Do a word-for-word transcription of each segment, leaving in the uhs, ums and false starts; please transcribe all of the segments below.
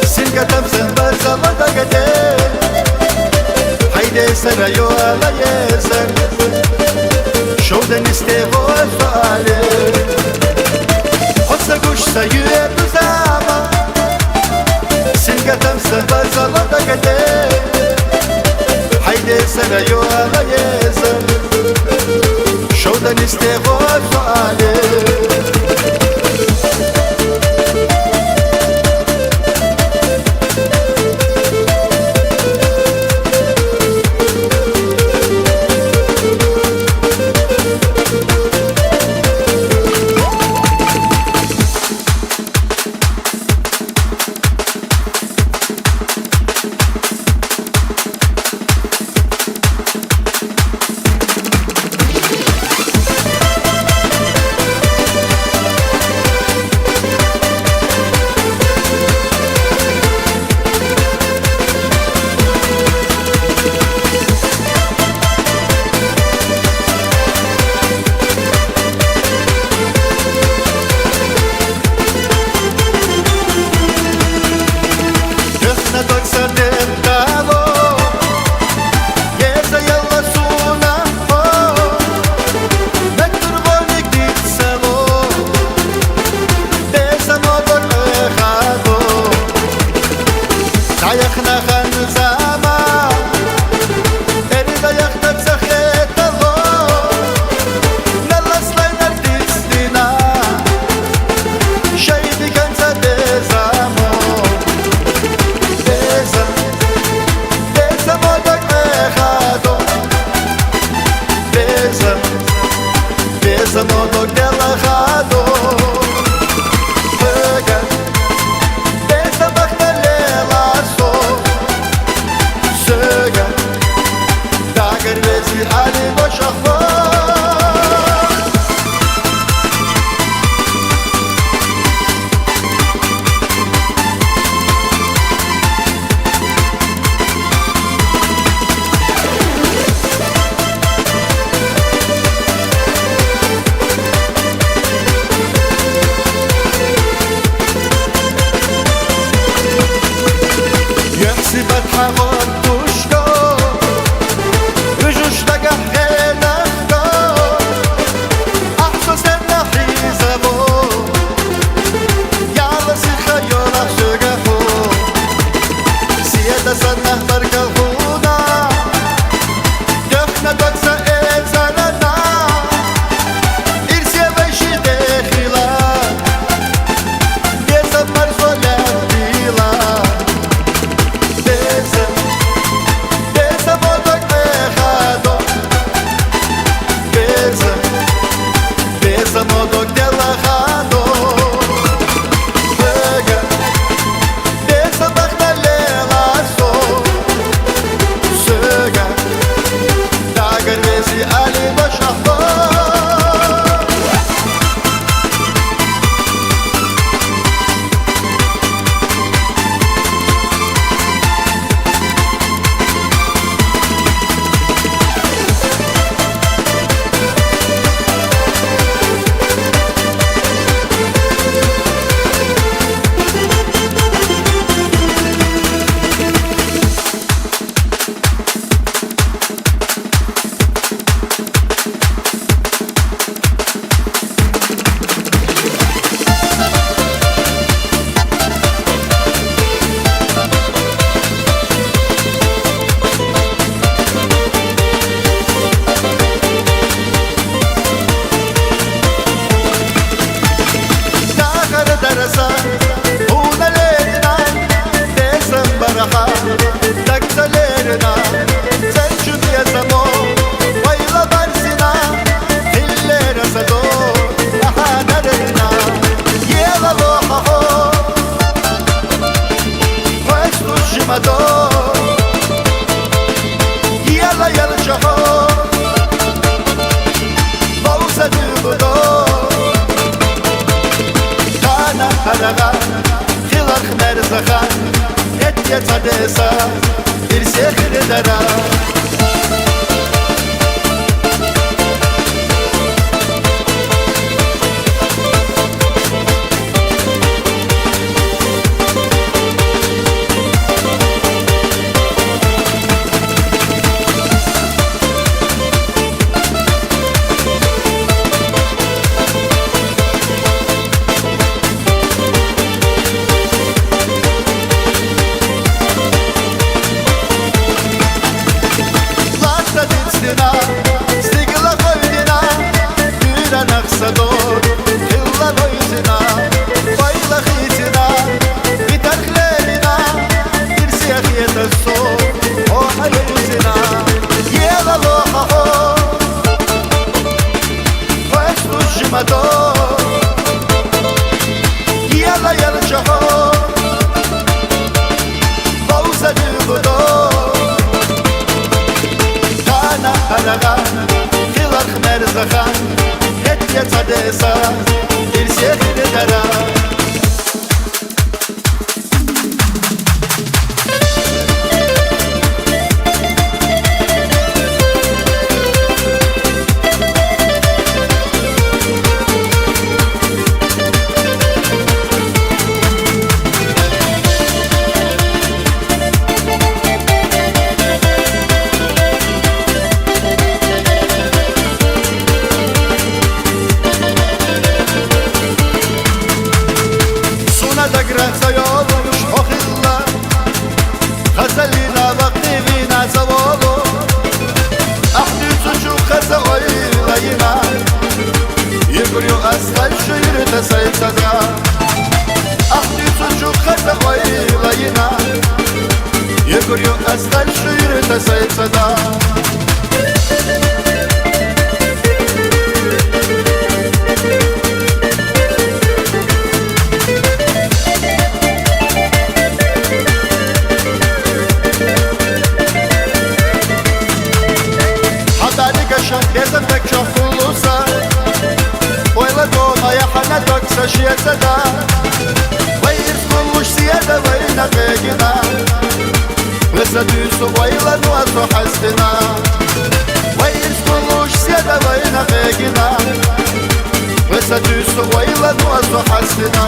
Синкатамсен базала дагадезе, хайде сара йола еза. Шовдан исте гъо фале. Хоса гуш са юе тузама. Синкатамсен базала дагадезе, хайде сара йола еза. Шовдан исте гъо фале. Дина, стигла гъайдина, дуьра нах садо, хилла ройзина, вайла хизина, битарх лерина, ирсиях ета со, о хьалейзина, ела лоха хо, вайс тужжимадо, ела ярчахо, Бавза дилбудо, хана харагъа, хиларх мерзахан, хетте цадеса, ирсе хири дара. Суна дагра ца йолуш хохилла, хазалина вахтивина ца волу. Ахъдуьйцучу хаза ойла йина, йикъур ю асхъал шуьйру тасай цада. Ахъдуьйцучу хаза ойла йина, йикъур ю асхъал шуьйру тасай цада. Хьатари каша деза пек чохулуса, ойла дома я хана докса шиецада. Вай ирскулуш сиеда вайна къегина. Веса дуьсу ойла нуа со хьастина. Вай ирскулуш сиеда вайна къегина. Веса дуьсу ойла нуа со хьастина.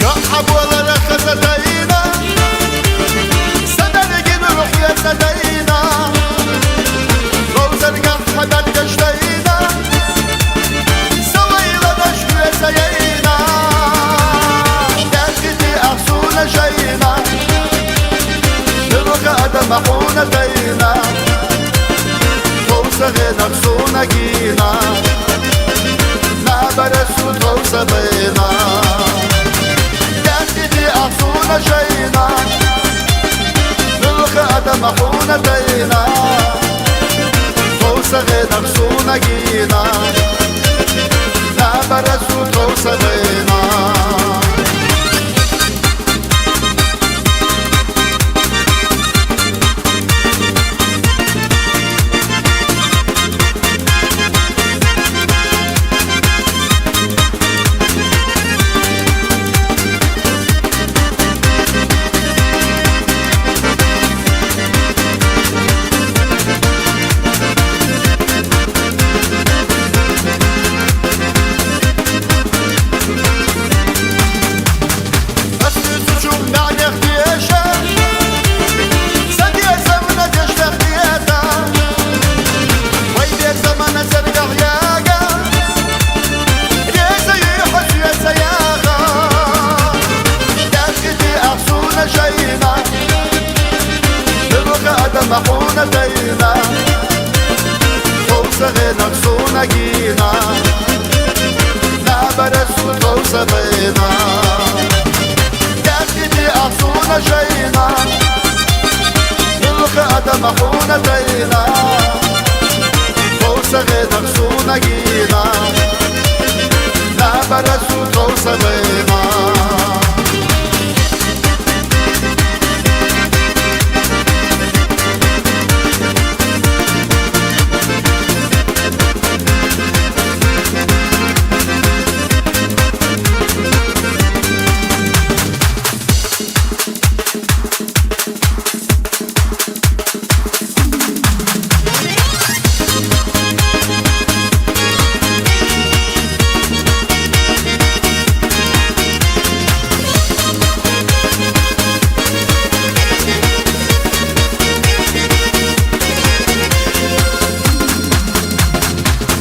Йо, хьаболара хаза дайна, садаргин рухӀ я ца дайна. Говзаргахъ хьадар гаш дайна, савайла даш вецаяйна. Дерхъити ахсуна жайна, дулха адам ахуна дайна. Товса гъенахъ суна гина, набарасу товса байна. Дерхъити ахсуна жайна, дулха адам ахуна дайна. Товса гъенахъ суна гина, набарасу товса байна. Махьуна дайна, товса гъенахъ суна гина, набарасу товса байна. Дерхъити ахсуна жайна, дулха Тамахуна тайна, хосагъе дахсуна гина, набара су хосабайна.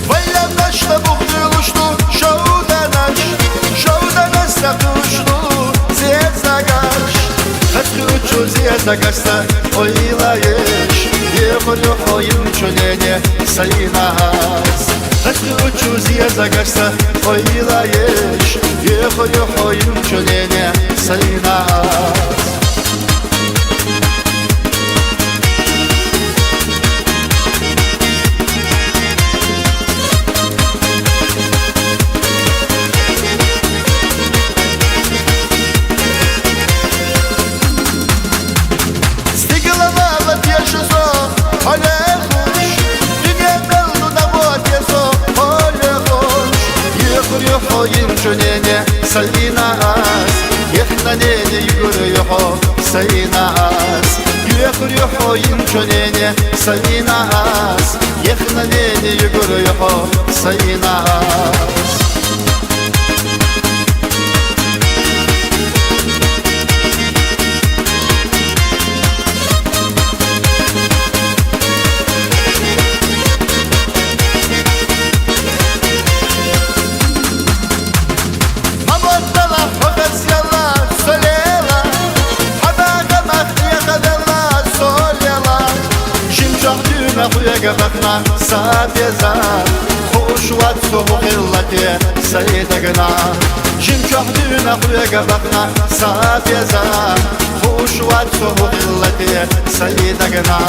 Валлагь, дашта бугъдулушну шовданаш, шовданас сакъушну зезагаш. Хатхучу зезагашса ойлаеш, ехур юхуим чунене сайнас. Хатхучу зезагашса ойлаеш, ехур юхуим чунене сайнас. Стиглалала пешзо гьале хуш, дуьнья мел нудаво тезо гьале хуш. Юхур юхуим чунене сайнас, ехнанене югур юху сайнас. Юхур юхуим чунене сайнас, ехнанене югур юху сайнас. Жимчохь дуьнен хуьга бахна са беза, хуш вац цу гӀиллати сай дагна. Жимчохь дуьнен хуьга бахна са беза, хуш вац цу гӀиллати сай дагна.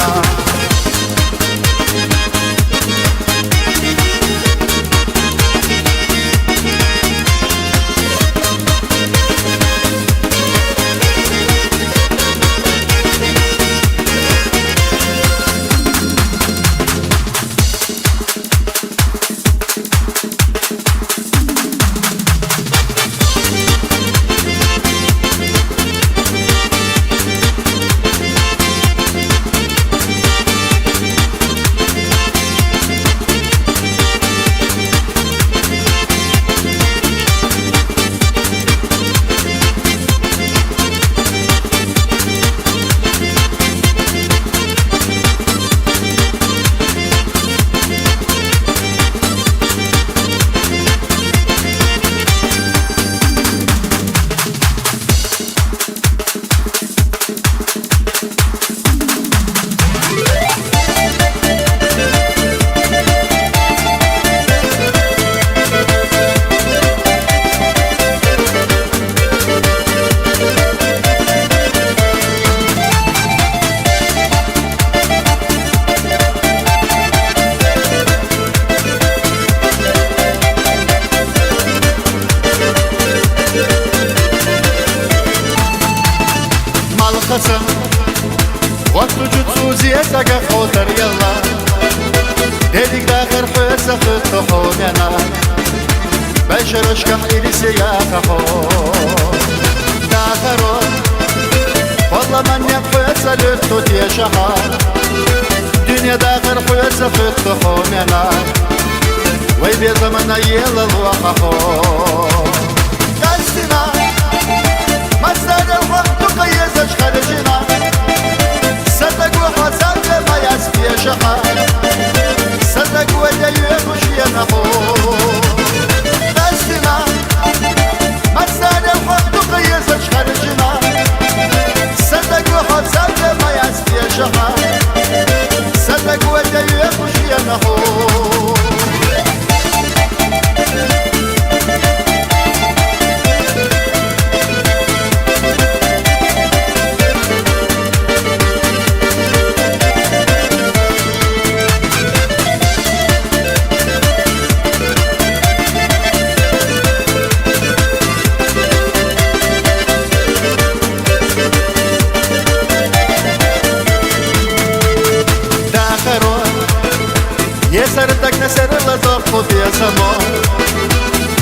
Малхасан, вахту жуцузи сага хотар яла. Дериг дахар хвеса хуту хомена. Башарашкахь ириси яха хо. Дахаро. Валла манне хвеса люту тешаха. Дуьнья дахар хвеса хуту хомена. Вай безамана ела луаха хо. Къастина, масарал вахту къаезаш харжина. Садагу хазанга маяс пешаха. Садагу даю хушена хо. Къастина, масарал вахту къаезаш харжина. Садагу хазанга маяс пешаха. Садагу даю хушена хо. Дагна серла зоху безамо,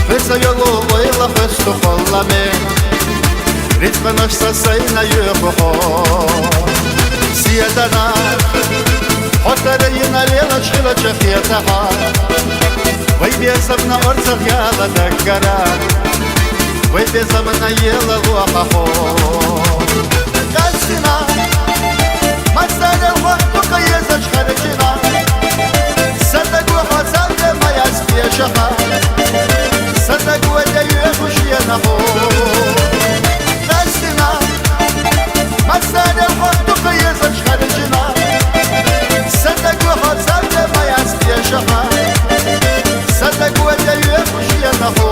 хвеса йолу ойла хвесту холламе. Рицкъа наш са сайна юху хо. Сиядана, хотара йина лела чхила чахетаха. Вай безамна орцах яла даггара. Вай безамна ела луаха хо. Касина, масарел хо, тука езач харчина. Садагу хазалде маяс пешаха. Садагу де юхушьена хо. Настина, масарел хо, тука езач харчина. Садагу хазалде маяс пешаха. Садагу де юхушьена хо.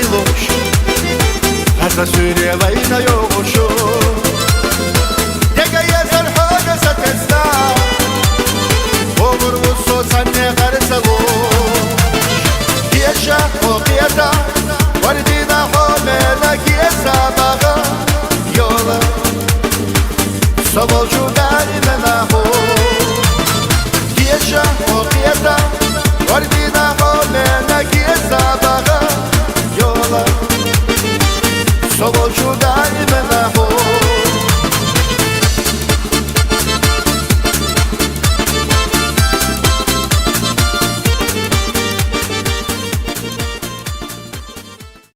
илуш, гьаза суьре вайна йогъушу. Дега езар хьона сатесна, овур вусо цанне къарсалуш. Кеша о кеда,